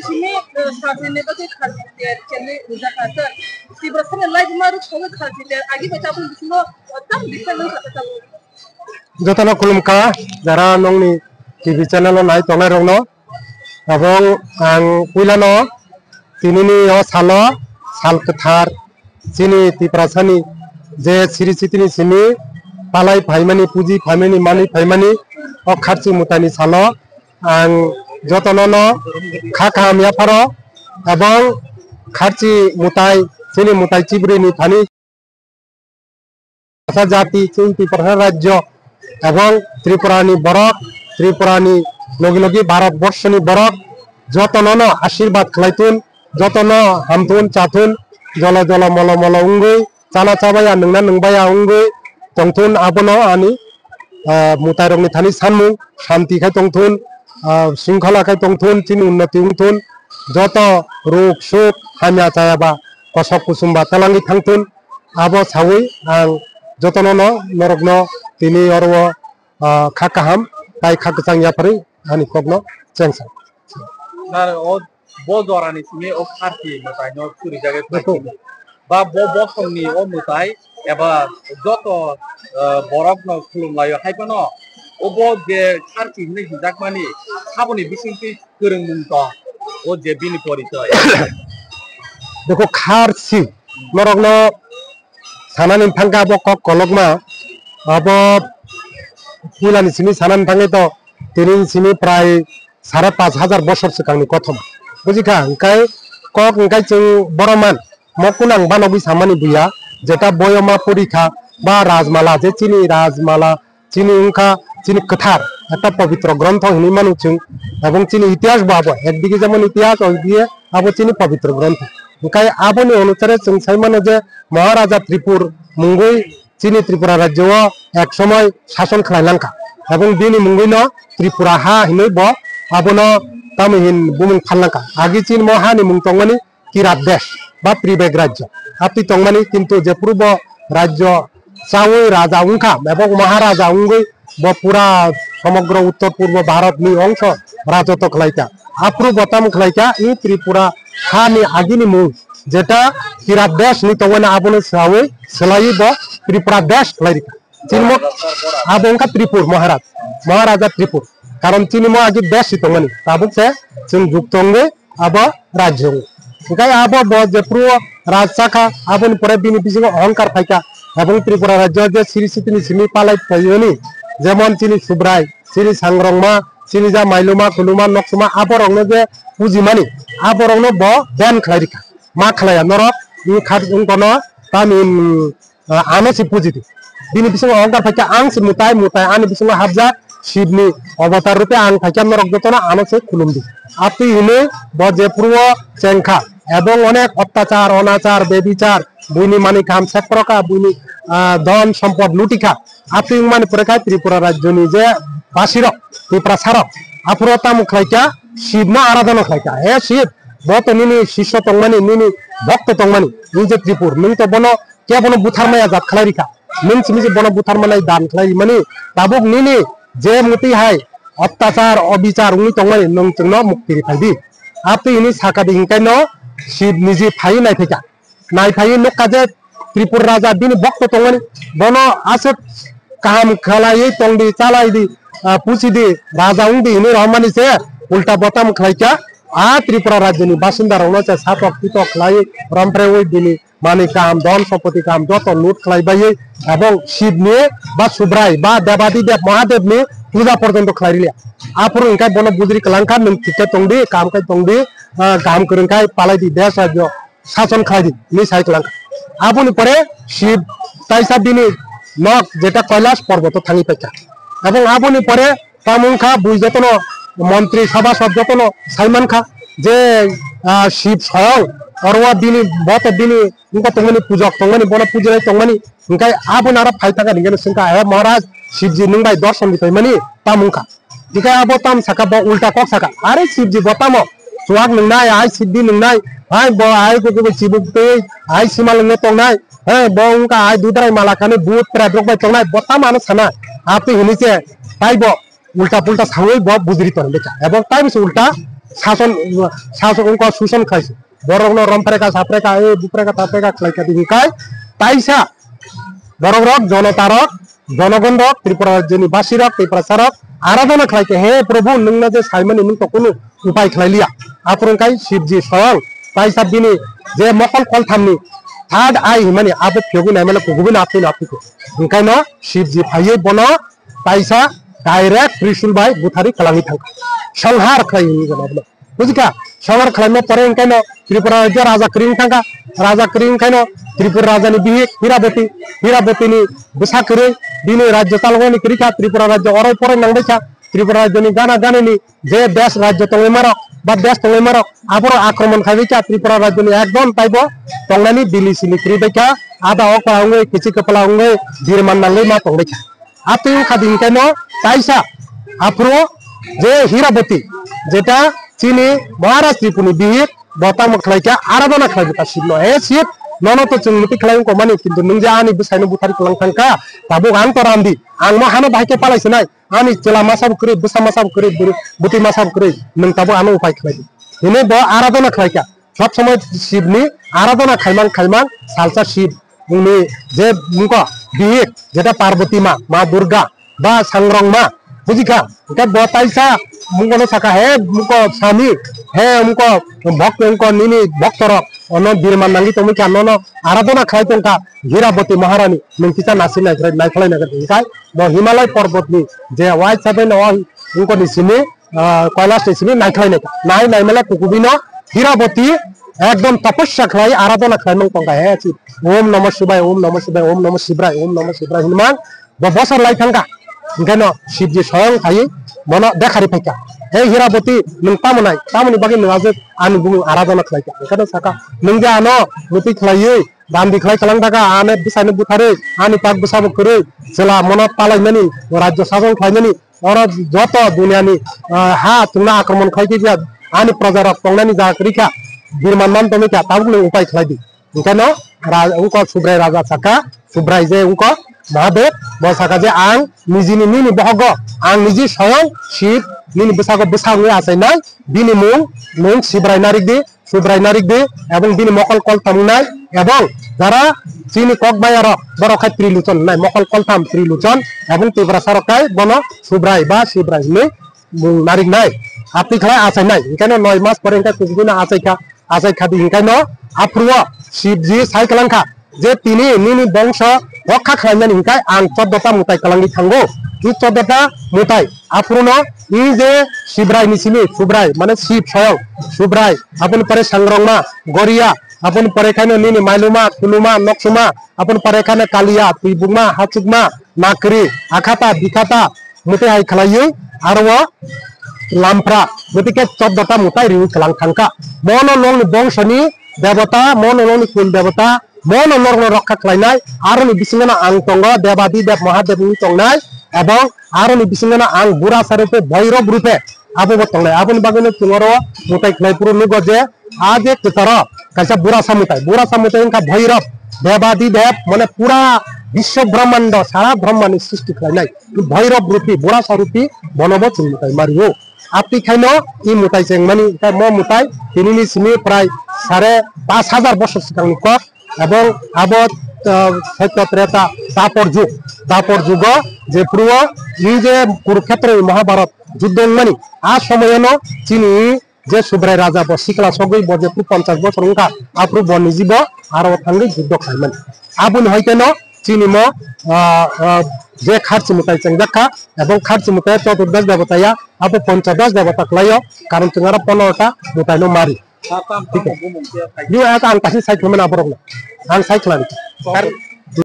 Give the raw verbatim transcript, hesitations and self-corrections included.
Simi, eh, sarjini bagwi kharjiter chenwi rijak aswk. Tiprasani laibuma rwk sogwi kharjiter agi bai tabuk bisingo, eh, tam bisa nang kha tabuk. Jotono khulumkha, jara nongni T V channel o nai tongnai rokno. Abong ang puilano tinini o salo sal kwthar chini Tiprasani je siri sitini simi palai phaimani, puji phaimani, mani phaimani o kharchi mutani salo ang jotono no kha kaham yapharo, ebong kharchi mutai, chini mutai chibrini thani Tiprasa jati, chini Tiprasa rajyo, ebong Tripura ni borok, Tripura ni logi logi Bharat borsho ni borok jotono no ashirbad khlai thun, jotono ham thun, cha thun, jolo jolo molo molo wngwi, chana chabaya, nwngna nwngbaya wngwi tongthun, abono ani, ah, mwtairokni thani sanmung, shanti khai tongthun, ah, shringkhola khai tongthun, chini unnoti wngthun, joto ruk suk hamya chayaba kosok kusumba talangwi thangthun, abo sawi ang jotono no norokno tini oro, ah, kha kaham tai kha kwchang yapharwi ani kokno chengsa. Sir, o bo jorani simi o kharchi mwtaino churijagwi Nukho. Ba bo bosongni o mwtai eba joto, eh, borokno khulumlaio, hai phano obo je kharchi hinwi hinjakmani, aboni bisingtwi kwrwngmung tong, o je bini porichoi. Nukho, kharchi norokno sanani thangkha abo kok kolokma, abo puilani simi sanani thangwi to tini simi prai sare panch hajar bosor swkangni kothoma. Bujikha, hwnkhe kok hwnkhe chwng boroman mo kunang banogwi samani buya, jeta boyoma purikha ba Rajmala, je chini Rajmala, chini wngkha chini kwthar, ekta pobitro grontho hinwi mano chwng, ebong chini itihas bo abo, ekdige jemon itihas, oidige abo chini pobitro grontho. Hwnkhe aboni onusare chwng sai mano je Maharaja Tripur mungwi chini Tripura rajyo o ek somoi sason khlai langkha, ebong bini mungwino Tripura ha hinwi bo abono tamo hin bumung phan langkha. Agi chini mo hani mung tongmani Kirat Desh ba Tribek Rajyo, aptwi tongmani, kintu jephuru bo rajyo chawi raja wngkha ebong Maharaja wngwi bo pura somogro uttor purbo Bharat ni ongso rajotw khlaikha. Aphuru bo tamo khlaikha, i Tripura hani agini mung jeta Kirat Desh ni tongmani abono swlawi swlaiwi bo Tripura Desh khlai rikha. Chini mo abo wngkha Tripur Maharaj, Maharaja Tripur. Karon chini mo agi desh si tongmani. Tabuk se chwng juk tongwi abo rajyo wngo. Hwnkhe abo bo jephuru raj sakha, aboni pore bini bisingo ohongkar phaikha. Ebong Tripura rajyo je siri sitini simi palai phaiyoni, jemon chini Subrai, chini Sangrongma, chini ja Mailuma, Kuluma, Noksuma, aborokno je pujimani, aborokno bo ban khlai rikha. Ma khlaiya norok, wng kha, wng kono tamni, ah, ano se puji di. Bini bisingo ohongkar phaikha, ang se mwtai, mwtai ani bisingo hapjak, Shivni avatar rupe ang phaikha, norok jotono ano se khulum di. Aptwi hinwi bo jephuru o chengkha, ebong onek ottachar, onachar, bebichar, buini mani kaham sekrokha, buini, ah, dhon sompod lutikha. Aptwi wngmani pore kha Tripura rajyoni je basirok, Tiprasarok, aphuru tamo khlaikha, Shivno aradhana khlaikha. He Shiv, bo to nini sisyo tongmani, nini bhokto tongmani, nini je Tripur, nwng to bono kebono butharmaya jat khlai rikha. Nwng simi se bono butharmanai dan khlai rimani, tabuk nini je mwtwi hai ottachar, obichar wngwi tongmani nwng chwngno mukti riphai di. Aptwi hwnwi sakha di, hwnkhai no Shiv niji phaiwi naiphaikha. Naiphaio nukha je Tripura raja bini bhokto tongmani, bono aswk kaham khlaiwi tongdi, chalaidi, ah, pusidi, raja wngdi hinwi rohormani se ulta bo tamo khlaikha. A Tripura rajyoni basinda rokno se satok pitok khlaiwi romphrewi bini mani kaham, dhon sompoti kaham joto loot khlai baiwi, ebong Shivni ba Subrai ba Debadi Dev Mahadevni puja porjonto khlai riliya. Aphuru hwnkhai bono bujri kwlangkha, nwng thik khe tongdi, kaham khe tongdi, ah, kaham kwrwng khai palaidi, desh rajyo sason khlai di hinwi sai kwlangkha. Aboni pore Shiv taisa bini nok jeta Kailash porboto thangwi paikha. Ebong aboni pore tamo wngkha bui jotono montri sabha sab jotono sai mankha je, ah, Shiv soyong oro bini boto bini wngkha tongmani pujok tongmani bono pujinai tongmani hwnkhe aboni aro phai thangkha hwnkhe swngkha, "He Maharaj, Shivji nwng bai dorson ripaimani," tamo wngkha. Hingke abo tam saka bo ulta kok saka. Are Shivji bo tamo? Chuak nungnai, ai Shivji nungnai, ai bo ai kukubo chibuk twi, ai simal nungno tongnai, he bo wngkha ai dudrai mala kani bhut pret rok bai tongnai, bo tamo ano sana? Apni hini se tai bo ulta pulta sawi bo bujri tong beka. Ebong tai bisi ulta sason, sason wngkha, suson khlaisi. Borokno rompreka, sapreka, e bupreka, tapreka khlaika di hikai. Taisa borok rok, jonota rok, jonogon rok, Tripura rajyoni basi rok, Tiprasa rok aradhana khlaika, he Prabhu, nwngno je saimani nwng to kunu upai khlai liya. Aphuru wngkhai Shivji soyang taisa bini je mokol kolthamni third eye himani abo phiyogwi naimano kugubi na aphino aphiko. Hwnkhaino Shivji phaiwi bono taisa direct Trishul bai buthari kwlangwi thangkha. Songhar khlai hwnwi gana bono. Bujikha? Songhar khlaima pore hwnkhaino Tripura rajya raja kwrwi thangkha. Raja kwrwi hwnkhaino Tripura rajani bihik Hiraboti, Hirabotini bwsa kwrwi bini rajya chaloknani kwrwikha. Tripura rajya orai porai nangbaikha. Tripura rajyani gana ganani je desh rajya tongwi marok ba desh tongwi marok, aborok akromon khaiwi kha Tripura rajyoni ekdom taibo tongnani bili sili kwrwi baikha, ada okra wngwi kichi kwpla wngwi birman nangwi ma tongbaikha. Atwi wngkha di hwnkhaino taisa aphuru je Hiraboti, jeta chini Maharaj Tripuni bihik, bo tamo khlaikha, aradhana khlai bwkha Shivno, he Shiv, nono to chwng muti khlai wngkha mani, kintu nwng je ani bwsaino buthari kwlang thangkha, tabuk ang to randi, ang mo hano bahai khe palai sinai. Ani chwla masa bo kwrwi, bwsa masa bo kwrwi, bwrwi, bwtwi masa bo kwrwi, nwng tabuk ano upai khlai di. Hwnwi bo aradhana khlai kha. Sob somoi Shivni aradhana khaimang khaimang salsa Shiv wngni je mungko bihik, jeta Parvati ma, ma Durga, ba Sangrong ma, bujikha? Hwnkhe bo taisa mungkono saka, he mungko sani, he mungko bhokto, mungko nini bhoktorok ono birman nangwi tongwi kha, nono aradhana khlai tongkha Hiraboti Maharani, nwng kisa nasi naikhlai, naikhlai naikhlai hwnkhe bo Himalay porbotni je waisa bai no o wngkoni simi, ah, Kailash ni simi naikhlai naikha. Nai naimala kukubino Hiraboti ekdom tapasya khlai aradhana khlaimang tongkha, he si Om Namah Shivaya, Om Namah Shivaya, Om Namah Shivaya, Om Namah Shivaya hinmang bo bosor lai thangkha. Hwnkhe no Shivji soyang phaiwi bono dekhari phaikha. He Hiraboti, nwng tamo nai, tamoni bagwi nwng ajwk ani bumung aradhana khlaikha? Hwnkhe no saka, nwng je ano muti khlaiwi Bandi khlai kalang daga, ane bwsaino butharwi, ani tak bwsabo kwrwi, chwla mono palaimani, rajyo sason khlaimani, oro joto duniani, ah, ha chwngno akromon khlai khe ani projarok tongnani jaga kwrwi kha, birman man tongwi kha, tabukni upai khlai di. Hwnkhaino ra-, wngkha Subrai raja saka, Subrai je wngkha Mahadev, bo saka je ang nijini nini bohogo, ang niji soyang Shiv nini bwsago bwsa wngwi achainai, bini mung nwng Sibrai narik di, Subrai narik di, ebong bini mokol koltham wngnai, ebong jara chini kok bayarok, borok khai Triluchon wngnai, mokol koltham Triluchon, ebong Tiprasa rok khai bono Subrai ba Sibrai hinwi mung nariknai. Apni khlai achainai, hwnkhe no noi mas pore hwnkhe kuchugwino achaikha, achaikha di hwnkhe no aphuru o Shivji sai kwlangkha, je tini nini bongso rokha khlainani hwnkhe ang choddo ta mwtai kwlangwi thango. I choddo ta mwtai, aphuru no i je Sibrai ni simi Subrai, mane Shiv soyang Subrai, aboni pore Sangrongma, Goria, aboni pore khaino nini Mailuma, Khuluma, Noksuma, aboni pore khaino Kalia, Twibukma, Hachukma, Nakri, Akhata, Bikhata, mwtai hai khlaiwi aro o Lampra, mwtai khe choddo ta mwtai riwi kwlang thangkha. Mono nongni bongsoni debota, mono nongni kul debota, mono norokno rokha khlainai, aroni bisingono ang tongo, Debadi Deb Mahadev wngwi tongnai, ebong aroni bisingono ang Burasa rupe, Bhoirob rupe, abobo tongnai. Aboni bagwino chwng oro mwtai khlai phuru nugo je, a je kwcharo kaisa Burasa mwtai, Burasa mwtai wngkha Bhoirob, Debadi Deb, mane pura Biswa Brahmando, sara Brahmani srishti khlainai Bhoirob rupi, Burasa rupi, bonobo chwng mwtai mario. Apni khaino i mwtai chengmani, hwnkhe mo mwtai tinini simi prai sare pas hajar bosor swkangni kok, ebong abo, ah, Saitya Treta Dapor jug, Dapor jugo je phuru o i je Kurukhetroni Mahabharat juddo wngmani, a somoyono chini je Subrai raja bo sikla sogwi bo je phuru ponchash bosor wngkha, aphuru bo niji bo aro thangwi juddo khlaimani. Aboni hai kheno chini mo, ah, ah, je kharchi mwtai chengjakha, ebong kharchi mwtai Choturdash debota ya, abo Ponchadosh debota khlaio, karon chwng aro pondro ta mwtaino mari. Thik khe. Bini ata ang kaisa sai khlaimani aborokno. Ang sai khlai. Kar-,